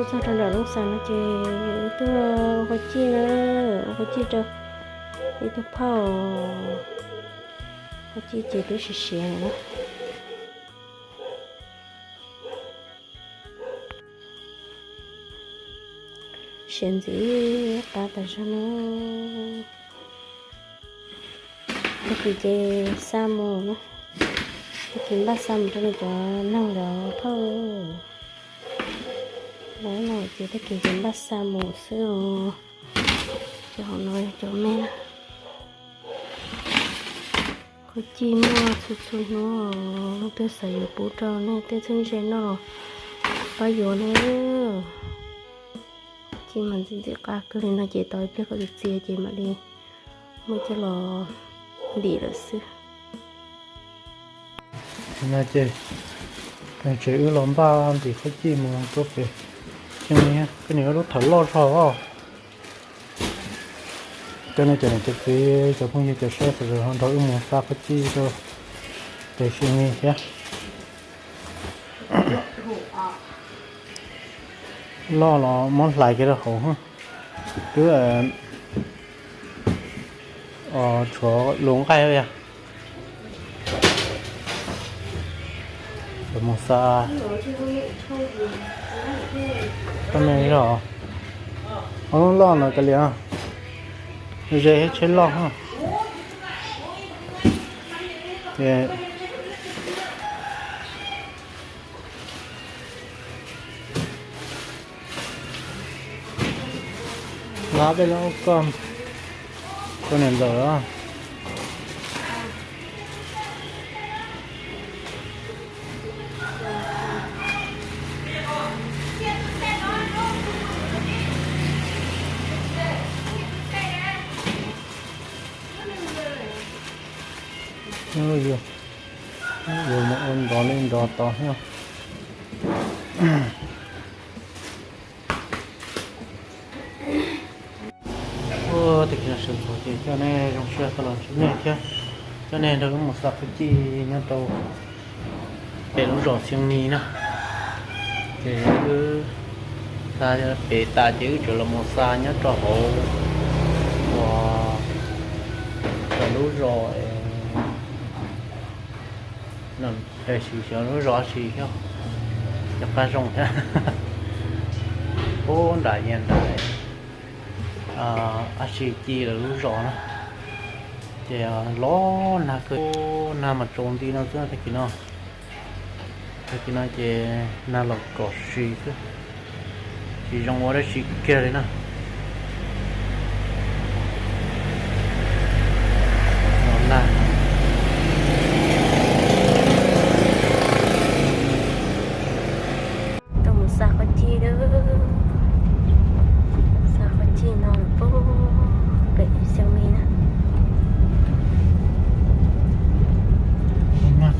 Txog rau nram Looj Xas no ces wb tuaj ua qhov cij na, ua qhov cij rau ib tug phauj, qhov cij ces twb siav siav lawm na. Siav ntxim qab tas zog no. Tag kis ces xa mus na, tag kis npaj xa mus rau nws cov neeg lawv phauj. Lawv no ces tag kis ces npaj xa mus xwb os. Cov hauv no yog cov me na. Qhov cij muaj txhua txhua hnub, leej twg xav yuav pub rau nej tej txheeb ze noj los pab yuav na. Cij mas ntxim ntxim qab kawg li no ces tos ib pliag kom txias txias ces mam li muab coj los ntim lawm xwb. No ces tsev wb los npaj ntim qhov cij mus rau pem Xeev Mis, koj niam lub thawv loj zog os. Cov no cov niam cov txiv cov phooj ywg cov saib sawv daws ho nrog wb mus xa qhov cij rau pem Xeev Mis thiab. Loj los muab hlais kiag rau hauv. Twb tshuav lus nqaij yog mus xa. Lub loj no kav liam, ze thiab tsheb loj. Lab peb lub koj, koj niam ntxawm. Yuav mus ua nrov li nrov tod thiab. Tag kis no sawv ntxov ces coj nej zoo siab tau los ntsib nej thiab, coj nej nrog wb mus xa qhov cij nyob rau pem lub zos Xeev Mis na. Ces wb xa pem tas ces wb tseem los mus xa nyob rau hauv uas lub zos no, xyov lub zos dab tsi thiab, cov qab zoo thiab. Ub, nram, nram dab tsi ci lawv lub zos na. Ces los nag kawg, nag mas tsaus nti no xwb tag kis no. Tag kis no ces nag los kom si xwb, tsis zoo ua dab tsi kiag li na. Los nag. Tuaj mus xa qhov cij, xa qhov cij no pem Xeev Mis na. Los nag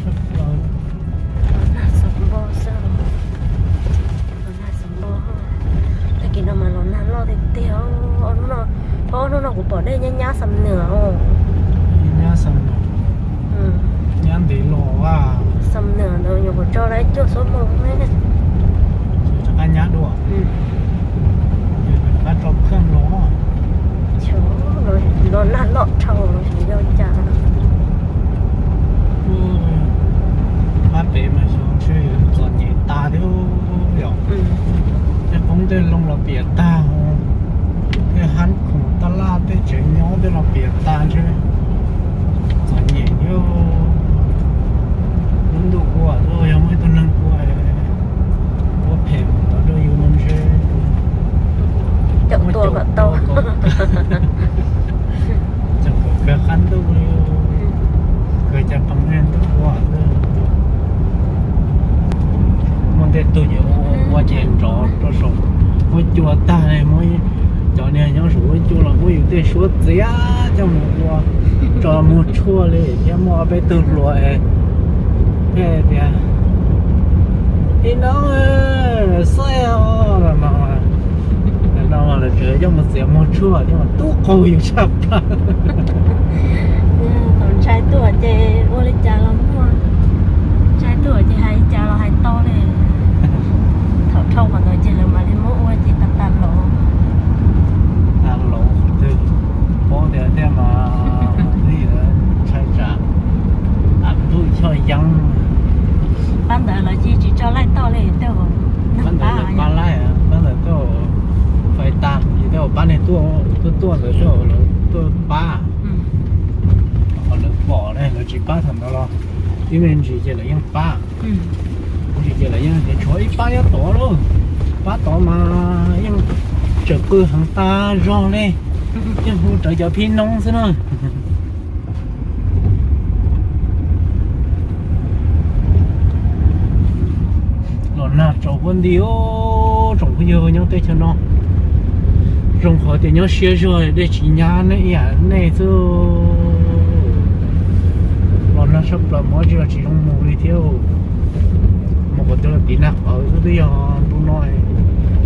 xav npo xwb, los nag xav npo. Tag kis no mas los nag loj tiag tiag. Ob hnub no, ob hnub no kuv pom dej nyab nyab xam nws os. Nyab xam nws, nyab ntev los. Xam nws ntawd nyuam qhuav tso lawm cuaj xuab moos ne. Rov qab nyab dua, rov qab tso kheej los. Los nag loj dhau los tsis yog cas. Qab pem mas xyov ntshe yuav txom nyem tas thiab yom. Tej qoob tej loo los piam tag, tej hab khoom taj laj tej tsev nyob tej los piam tag ntshe. Txom nyem thiab. Lub ntuj ua yog muaj ib tug neeg ua, ua phem mus tau rau yus no ntshe. Caum tua kom tau. Caum kom kawg qab ntuj li, kawg cas pheej niaj ntuj ua xwb. Muaj tej tug ces ua ces nrov rau saum huab cua tag li, muab cov niag nyob saum huab cua los muab yus tej suab txiav coj mus ua tso muag tshuaj li thiab. Muaj ob peb tug hluas es thiaj tias, ib no xaij os, no lawv tseem coj mus txiav muag tshuaj thiab mas tub qaug yus tshaj plaws. Thaum ntshai tuaj ces ua li cas los muaj, ntshai tuaj ces hais li cas los hais tau li. Thaum Dhau qhov ntawd ces lawv mam li muab ua ces tag tag los. Tag los twg paub tias tej mas twb yuav ntshai tsam av ntuj choj yeeb. Pab ntawd lawv cia tsis tso laij toj li tej. Pab ntawd lawv pab laij, pab ntawd tej fais tas ces tej pab niag tuaj tuaj tuaj ntawd tej lawv tuaj pab. Qhov lawv pom ne lawv tsis pab thaum ntawd los ib me ntsis ces lawv yeej pab. Ntsis ces lawv yeej tias tshuav ib pab nyob tod lauj, pab tod mas yeej tseem pw heev tas zog li, yeej hu rawv cov phib noob xwb na. Los nag tsaus huab nti, tsoom phooj ywg nyob teb chaws no, zoo qhov tias nyob siab zog dej tsis nyab nej ib yam nej xwb. Los nag tshaj plaws mus tsis los tsis zoo mus li thiab. Mus qhov twg los tiv nag qawv xwb twb yog ntu no,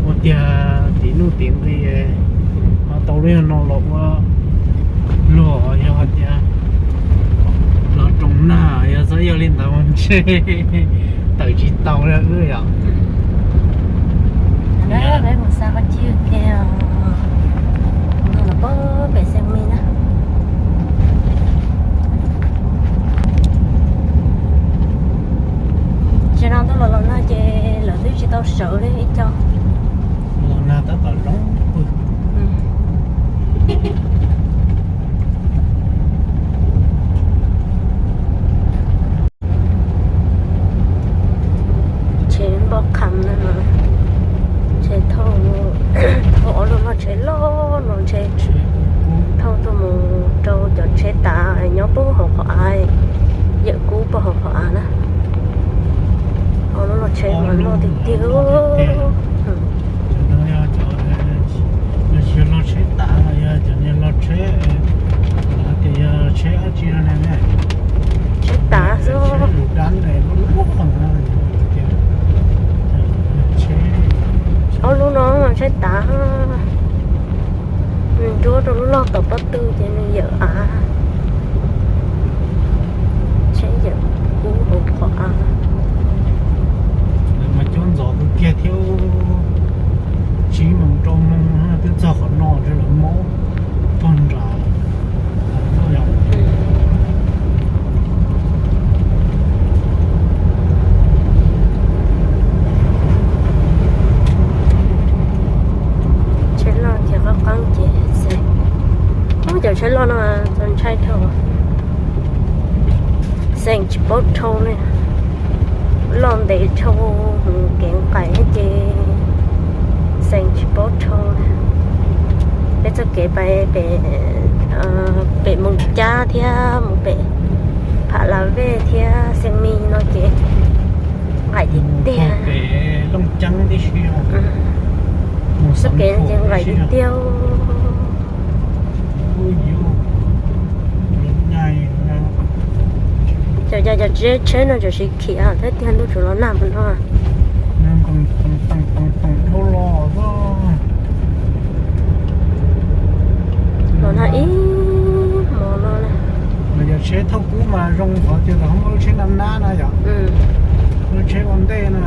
ua tiag tiv nuj tiv nqi ho tau lub yog no los ua luag yog hais tias los roos nag yog txhob yog li ntawd ntshe tawm tsis tau li wb yom. Peb mus xa qhov cib ke, pem Xeem Mis na. Tsis no ntuj los los nag ces lawv twb tsis tau sawv li ib co. Los nag tab tom zoo pw. Tsheb npoj kham no, tsheb thauj, thauj ob lub log tsheb loj no, tsheb thauj tuaj mus rau cov tsheb tav nyob puag hauv qhov av, yawm kub puag hauv qhov av na. Ob lub log tsheb mas loj tiag tiag. Cov no yog cov, yog tsis yog log tsheb tav los yog cov niag log tsheb, tias yog tsheb dab tsi no ne. Tsheb tav xwb. Tsheb lus dab ne, lub lub no, ob lub no mas tsheb tav. Nws nruab rau lub log tom pob tw ces nws yawm av, tsheb yawm kub hauv qhov av. Mas cuab ntxov kawg kiag thiab, tsib moos rau moos twb txog qhov no, lawv mob pog nrad. Tsheb loj ces qab qeeb ces xeem, cov tsheb loj no txaus ntshai dhau, xeem tsis paub dhau li. Loj ntev dhau, kev nqaim ces xeem tsis paub dhau. Peb txoj kev pais pem, pem Moos Cab thiab mus pem Pham La Vej thiab Xeem Mis no ces nqaim tiag tiag. Txoj kev no ces nqaim tiag tiag. Cov, cov tsheb no tam sim khiav thiab tiag, ntuj tsaus los nag mus no. Los nag ib hmos no na. Mas yog tsheb thauj kub mas zoo qhov tias tau muaj lub tsheb nab nab na yom. Lub tsheb ua ntej no,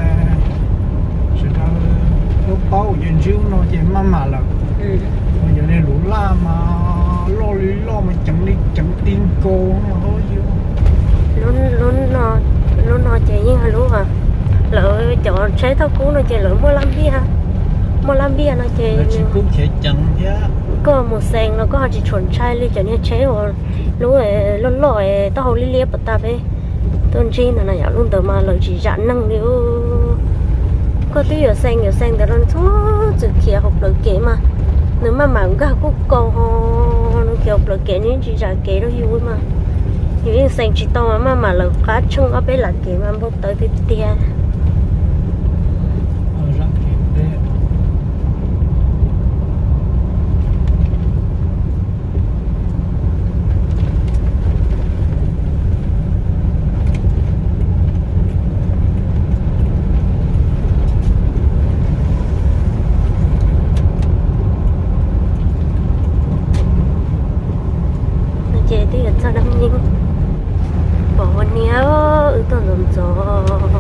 sawv daws lub paub ces ntsib no ces maj mam lawm. Yog niag lub laj mas loj li loj mas ceev li ceev ti nkaus. Lub no ces yeej lub, lawv cov tsheb thauj kub no ces lawv muaj laj npiaj, muaj laj npiaj no ces koj mus xeem los koj ho tsis tshua ntshai li cov niag tsheb uas lub loj loj taub hau liab liab puas tas peb tuaj ntsib ntawd na yom. Lub ntawd mas lawv tsis zam neeg li. Koj twb yuav xeem yuav xeem ntawd los txhob txwm khiav hauv plawv kev mas, nws maj mam nkag kuj kaus ho, nws khiav hauv plawv kev nws yeej tsis zam kev rau yus mas. Yus yeej xeem tsis tau mas maj mam lawv qab tsheej ob peb lam kev mas npau taws tiag tiag. No ces twb yuav txog dab yeeb, pom ua niag wb tuaj ntxov ntxov.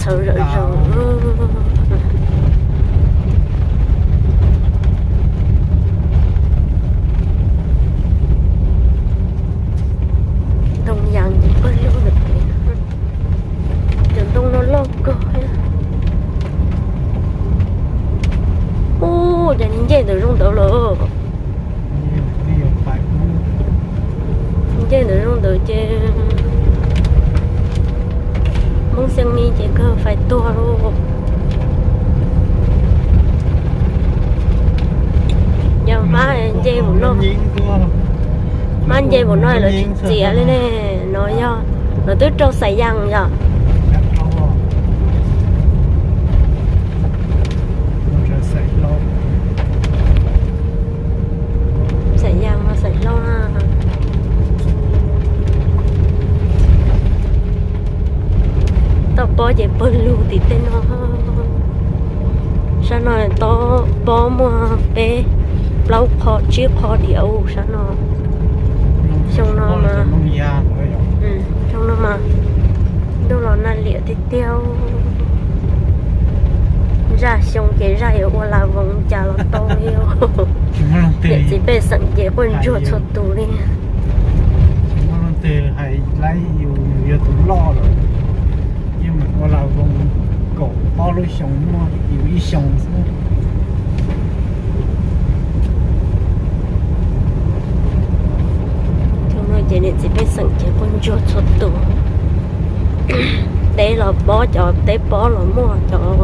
Txhawv zom zaws. Ntoo yas ces pawg lug lawm. Cov ntoo no loj kawg thiab. Ub, cas nce ntawm zoo ntawd lawm. Nce ntawm zoo ntawd ces Hmoob Xiab Mis ces kawg fais tuag lauj. Yog hmab nce mus no, hmab nce mus no lawv tsis txiav li ne. No yog lawv twb rau xais yas yom. Xais yas mas xais hlau na. Toj pob ces pawg lug tim tej no. Sab no toj pob muaj peb plaub qho tsib qho diam u sab no. Xyoo no mas, xyoo no mas ntuj los nag liam tiag tiag. Zaj xyoo ces zaj yuav ua las voos cas los tau li. Niam txiv pej xeem ces quaj ntsuag txhua tus li. Tsis muaj leej twg hais laib yus, yus yog tus loj lawm, yeej mus ua las voos kaum ob lub xyoo muaj yus ib xyoo xwb. Xyoo no ces niam txiv pej xeem ces quaj ntsuag txhua tus. Teb los pob, cov teb pob los muaj, cov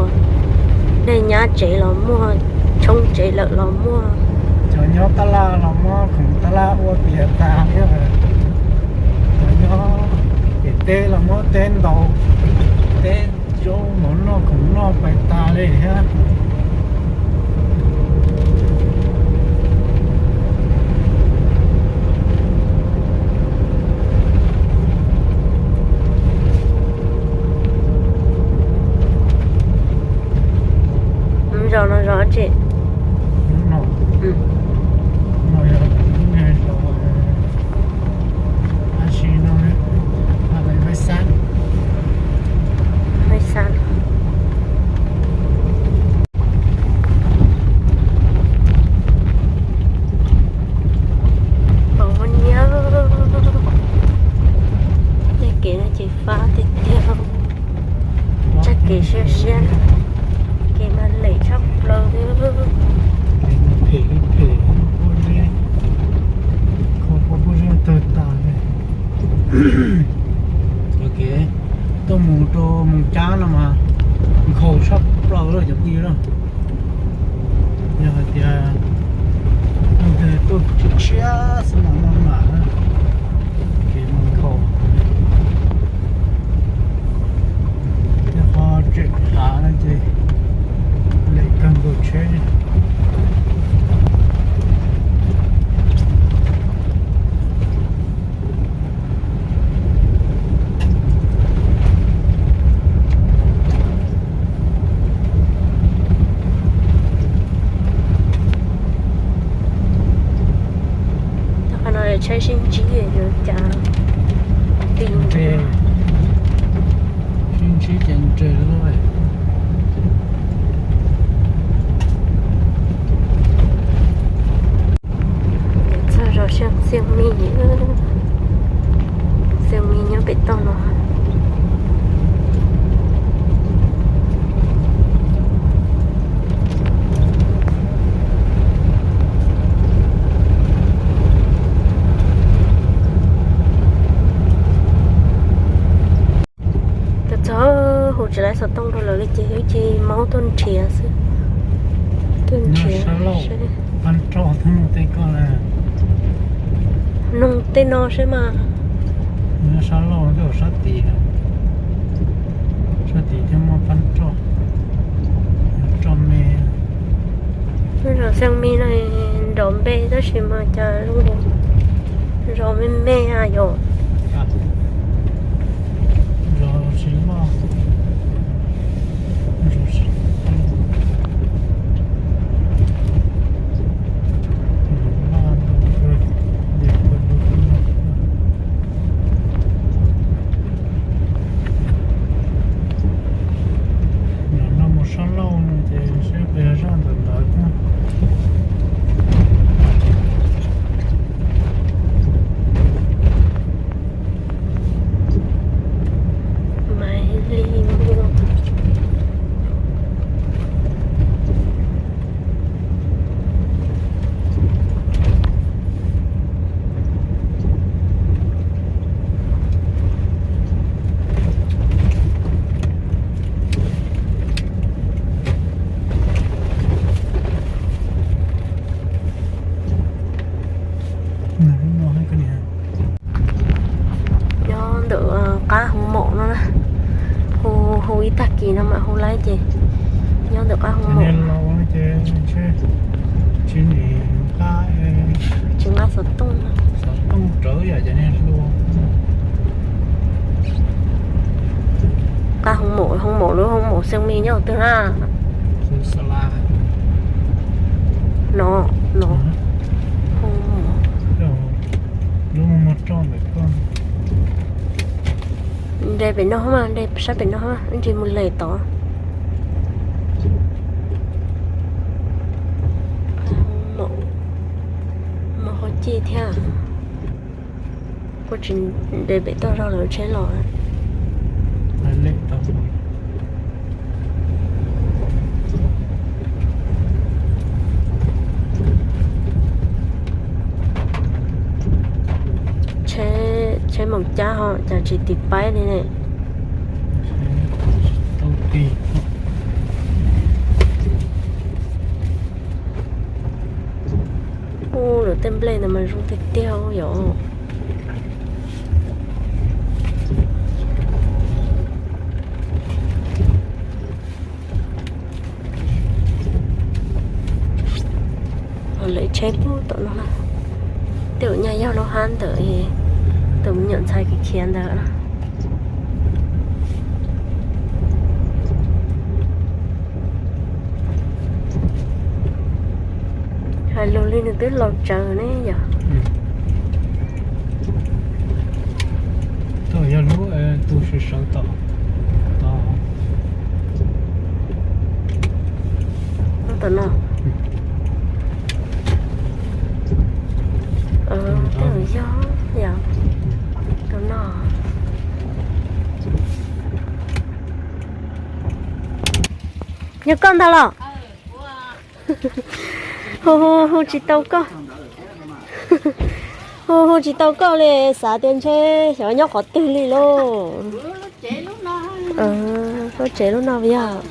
dej nyab tsev los muaj, tshoob tsev lawm los muaj. Cov nyob tab laj los muab khoom tab laj ua tiav tas thiab. Cov nyob pem teb los muab teb ntaus, teb zaub mov noj khoom noj pais tas li thiab. Zos no zos tsi? Pom muaj nyiaj. Tej kev no ces fab tiag tiag. Txoj kev siab siab, kev mas lem tshaj plaws li. Phem li phem, kho pob zeb tawg tas li. Cov kev tuaj mus rau Moos Cab no mas nkhaus tshaj plaws lawm cov phooj ywg na. Yog hais tias leej twg tuaj tshiab tshiab xwb mas maj mam na, kev mas nkhaus. Tej qhov tseem hav no ces lem kawg nkaus tsheb. Qhov no tshaib sib ntsib yuav cas ti nres, sib ntsib ces nres lawm. Txog zos Xiab Mis, Xiab Mis nyob pem toj no. Txog txog hu tsis laiv xov tooj rau lawv li ces wb cia li maub tuaj nrhiav xwb. Tuaj nrhiav seb. Noog tej no seb mas. Sab laug, sab tid, sab tid thiaj muaj pab roj, roj me. Lub zos Xiab Mis no nrov npe tab sis mas cas zoo nkaus zos me me yom. Hoo maum, lub hoo maum xeeb me nyob twg na? No, no. Nres pem no mas, nres sab pem no, ib ntsis mus lem tod. Hoo maum, hoo maum hauv ceg thiab. Kuj tsis nres pem toj zog lawv tsheb los. Tsheb moos cab ho cas tsis tiv paib li ne. Ub, lawv tej nplej ntawd mas zoo tiag tiag yom. Lawv tsheb pug tom no, tej zaum nyaj yog lub hab ntawm tus me nyuam ntxhais khiav ntawd. Hais lus li nws twb laus tsawv ne yom. Yog lub tus sawv sawv tom tom no. Tej zaum yog yom, tus no. Yog koj ntag los? Hu hu hu tsis tau koj. Hu hu tsis tau koj li, xav tias ntshe xyov nyob qhov twg li lauj. Lub tsev lub no yog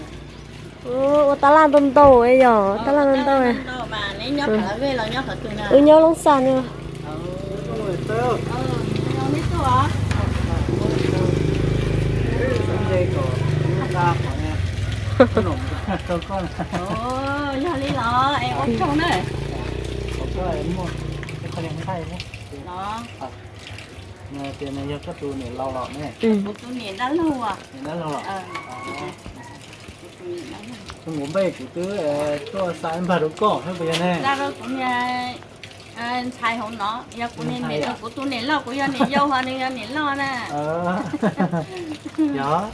ua tab laj ntau ntau yog tab laj ntau ntau. Wb nyob Loob Xas no. Yog li los es ua tsaug na. Tias yog koj tus niam laus los ne? Kuv tus niam dab laug. Niam dab laug los? Tus nqus npej kuv twb tuaj xa ib npag rau koj thiab puas yog ne? Xa rau kuv niag ntxhais hauv no, yog kuv niam, kuv tus niam loj, kuv yog niam yau ho nws yog niam loj na. Yog,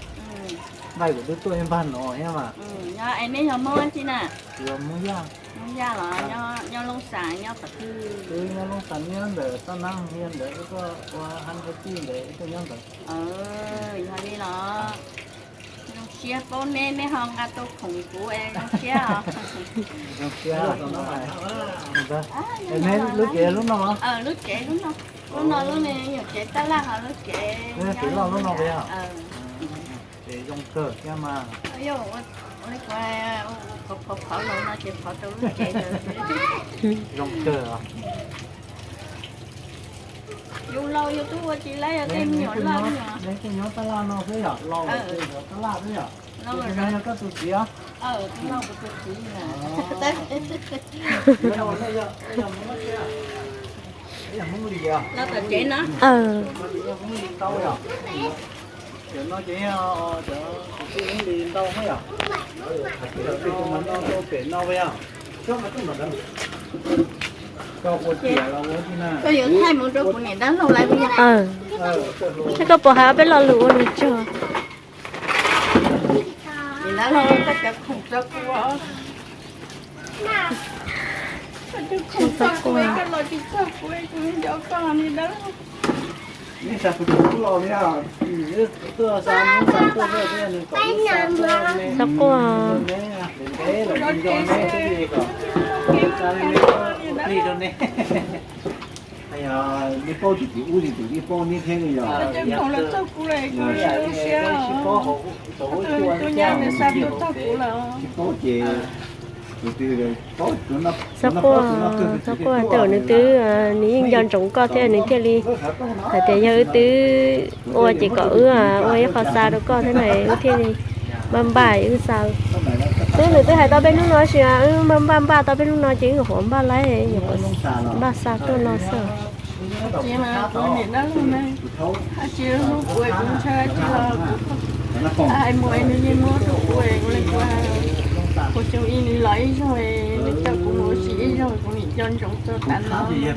npaj kuv twb tuaj ib npag no thiab mas. Yog es nej yog Hmoob dab tsi na? Kuv yog Hmoob Yaj. Hmoob Yaj los nyob Loob Xas nyob qhov twg? Wb nyob Loob Xas nyob ntawm Toj Nab Hiab ntawd, wb tuaj ua hab ua tij ntawd wb tuaj nyob ntawd. Yog li los zoo siab paub neb, neb ho nqa tau khoom kuv es zoo siab os. Zoo siab. Neb lub tsev lub no los? Lub tsev lub no, lub no lub me nyuam tsev tab laj ho lub tsev. Tsev loj lub no puas yog? Tsev zoo kawg thiab mas. Ua li kuv phov phov los no ces phov rau lub tsev ntawd. Zoo kawg os. Yus laus yus twb ua tsis laib os, tej me nyuam loj. Neb kuj nyob tab laj no xwb yom, laus lawm ces nyob tab laj xwb yom. Laus lawm. Yog koj tus txiv os? Tus laus kuv tus txiv na. Yog Hmoob Lis os? Laus tom tsev no. Cov no ces yog cov kwv tij Hmoob Lis ntau thiab yom? Cov no mas no rau pem no puas yog? Koj ua tiam los ua li na. Koj yuav thaij mus rau kuv niam dab laug lawv puas yog? Thiab koj puas hais ob peb lo lus ua nws tsaug? Niam dab laug, koj cov khoom tso kuv os. Koj cov khoom tso kuv, koj los tsis txog kuv, kuv nco koj niam dab laug. Neb xa kuv tus tub los li os, tuaj xa neb xa tuaj, nws kom wb xa tuaj ne. Txhob quaj. Neb ntev lawm nco neb thiab kom xa neb ua plig rau neb. Yog nej paub tsis txiv ub tsis txiv ub paub neb thiab li yog. Tsis paub ces Txhob quaj, txhob quaj, tej zaum nws twb, nws yeej nco ntsoov koj thiab nws thiaj li hais tias yog wb twb ua ces kom wb ua ib qho xa rau koj thiab na, wb thiaj li npaj npaj wb xa. Twb nws twb hais tau peb hnub no tab sis wb npaj npaj tau peb hnub no ces wb nyuam qhuav npaj laib, nyuam qhuav npaj xa tuaj no xwb. Tsis mas kuv niam dab laug ne, tsis hlub kuv, kuv ntshai tsis los kuv Hais mus es nws yeej muab rau kuv, kuv li kuv, kuv xyoo ib nws los ib zaug, nws coj kuv mus ua si ib zaug, kuv nim nco ntsoov txog tas no. Ntawd.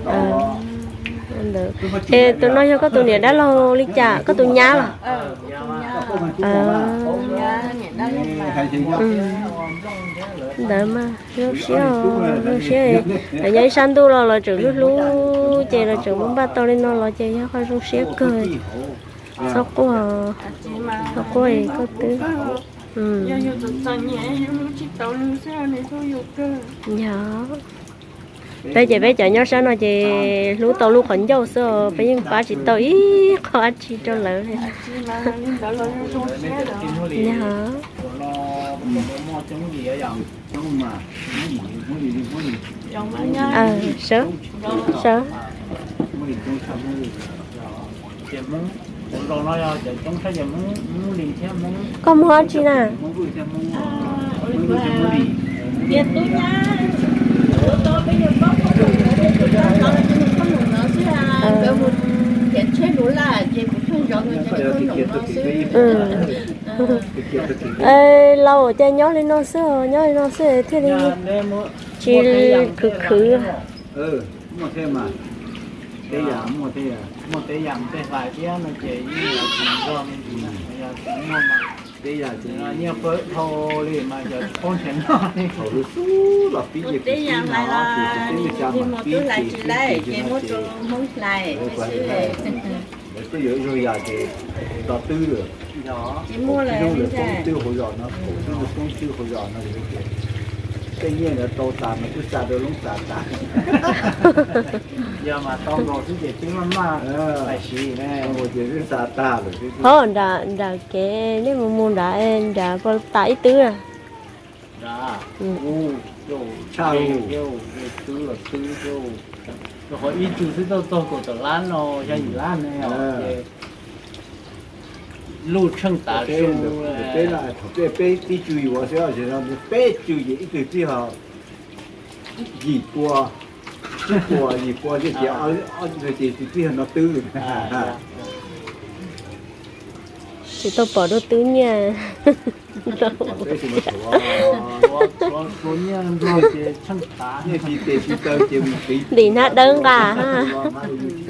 Es tus no yog koj tus niam dab laug li cas, koj tus nyab los? Ntawd mas zoo siab, zoo siab. Lawv nyob ib sab ntuj los lawv tseem hlub hlub ces lawv tseem muab npaj tau li no los ces yog qhov zoo siab kawg. Txhob quaj, txhob quaj koj twb. Yog, peb ces peb cov nyob sab no ces hlub tau lub qhov ncauj xwb, peb yeej pab tsis tau ib qho dab tsi rau lawv li. Yog. Sawv, sawv. Koj muag dab tsi na? Laus ces nyob li no xwb, nyob li no xwb thiaj li tsis khwv khwv. Thaum lub xub los pib ces kuv pib hnov, ces kuv pib mus tub hlais tsis laij ces muab rau Hmoob hlais xwb. Lawv twb yuav ib zaug yam ces nto twb lawm. Tsis muaj lawm, poob twb hauv zos no, poob twb hauv zos no, tej nyiaj ntawd tau tas mas twb xa rau Loob Xas tas. Yog mas tau nkaus xwb ces twb maj maj, tau nkaus ces twb xa tag lawm. Ho nram, nram kev nej mus mus nrad, nrad puas tas ib twb? Tshaj, twb, twb, rau qhov ib tug xwb tau txog kaum tawm lab no, xya yim lab ne os. Lub tsheej tav su, peb tib tsu yuav xwb, peb tsu ces ib tug tib ho yim pua, tsib pua, yim pua ces ob tug ces tib ho no twb. Tsis tau pom dua twb nyiaj. Ntim hnab dawb nqa.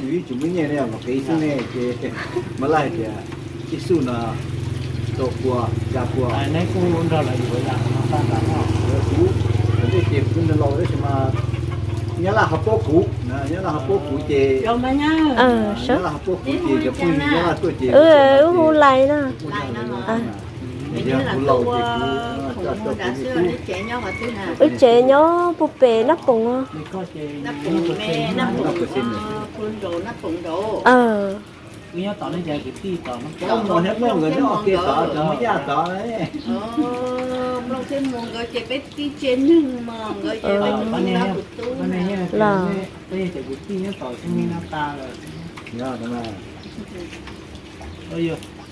Ib tug muaj nyiaj ne, mus qiv xwb ne, ces mas laj tias ib xub no rau pua, xya pua. Ces kuv laus tab sis mas Nyab Laj ho paub kuv, Nyab Laj ho paub kuv ces, Nyab Laj ho paub kuv ces cov phooj ywg Nyab Laj tuaj ces wb hu lais na. Yog kuv laus ces kuv coj rau kuv niam tub. Wb tsev nyob puag pem Nab Poom os. Mloog thiab Mloog nkawd nyob ua ke tod, cov Hmoob Yaj tod. Los,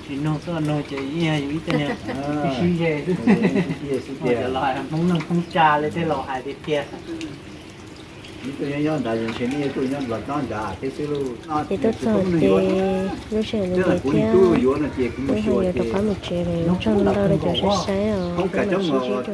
tsis nug xwb, nug ces yeej yog yus ib tug niag sib ze xwb. Cov laus hais Hmoob neej Hmoob tsa li tej laus hais tiag tiag. Ib tug nyob nyob nrad, ntshe nej tuaj nyob los nyob nrad thiab xwb lauj. Ces tuaj txog ces lub sij hawm no ces thiab, lub sij hawm yuav rov qab mus tsev lawm, ua tsaug ntau rau cov saib saib os, peb mam sib ntsib dua na.